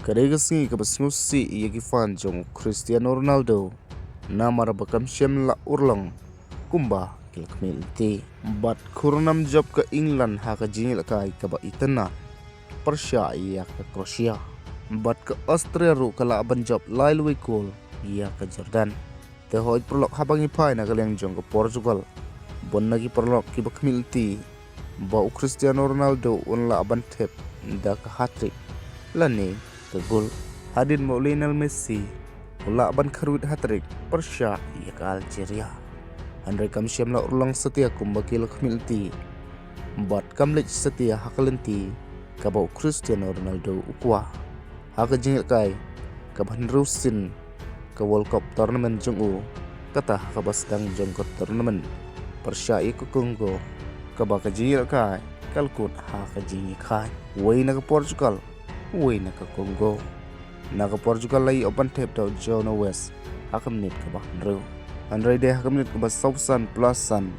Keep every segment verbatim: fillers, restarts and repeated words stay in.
Ka dei ka sngi kaba sngewsih ïa ki fan jong u Cristiano Ronaldo, namar ba kam shym la urlong kumba ki la khmih lynti. Bad khur nam jop ka England ha ka jingïalehkai kaba itynnad pyrshah ïa ka Croatia. Bad ka Austria ruh ka lah ban jop lai lwei kol ïa ka Jordan. Te hoi paralok, haba ngi phai na ka liang jong ka Portugal, bun na ki paralok kiba khmih lynti ba u Cristiano Ronaldo un lah ban thep da ka hat-trick lane ka gol, hadien ba u Lionel Messi u lah ban kharwit hat-trick pyrshah ïa ka Algeria. Hynrei kam shym la urlong satia kumba ki la khmih lynti, bad kam leit satia ha ka lynti kaba u Cristiano Ronaldo u kwah ha ka jingïalehkai kaba hynriew sien ka World Cup tournament jong u, kata ha kaba sdang jong ka tournament pyrshah ïa ka Congo, kaba ka jingïalehkai ka la kut ha ka jingïakhaiñ, wei na ka Portugal, wei na ka Congo. Na ka Portugal la ïoh ban thep da u João Neves ha ka minit kaba hynriew. Hynrei dei ha ka minit kaba sawphew san plus san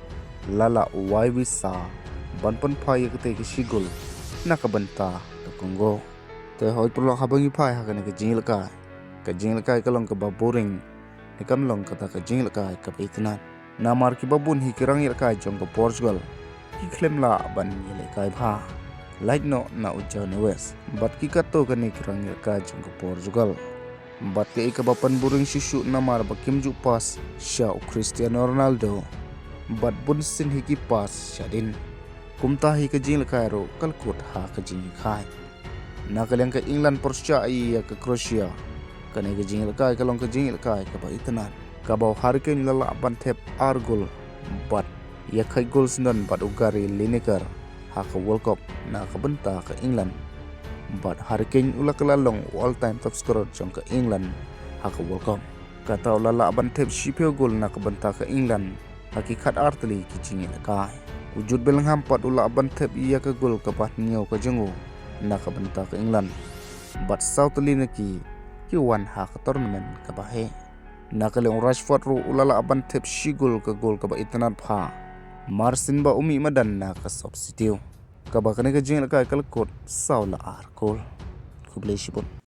la lah u Wissa ban pynphai ïa katei ka shi gol na ka bynta ka Congo. Te hoi paralok, haba ngi phai ha kane ka jingïalehkai, ka jingïalehkai ka long kaba boring, ne kam long kata ka jingïalehkai kaba itynnad. Namar kiba bun hi ki rangïalehkai jong ka Portugal ki khlem lah ban ïalehkai bha, lait noh na u João Neves. Bad ki katto katne ki rangïalehkai jong ka Portugal, bad kaei kaba pynboring shuh shuh namar ba kim ju pass sha u Cristiano Ronaldo, bad bun sien hi ki pass shadien. Kumta hi ka jingïalehkai ruh ka la kut ha ka jingïakhaiñ. Na ka liang ka England pyrshah ïa ka Croatia, kane ka jingïalehkai ka long ka jingïalehkai kaba itynnad, kaba u Harry Kane la lah ban thep ar gol, bad ïakhaiñ gol syndon bad u Gary Lineker ha ka World Cup na ka bynta ka England. Bad Harry Kane u la kylla long u all time top scorer jong ka England ha ka World Cup. Kata u la lah ban thep shiphew gol na ka bynta ka England ha ki khatar tylli ki jingïalehkai. U Jude Bellingham pat u lah ban thep ïa ka gol kaba hynñiew ka jong u na ka bynta ka England. Bad saw tylli na ki ki wan ha ka tournament kaba heh. Na ka liang u Rashford ruh u la lah ban thep shi gol, ka gol kaba itynnad bha, mar shen ba u mih madan na ka substitute, kaba kane ka jingïalehkai ka la kut saw la ar gol. Khublei shibun.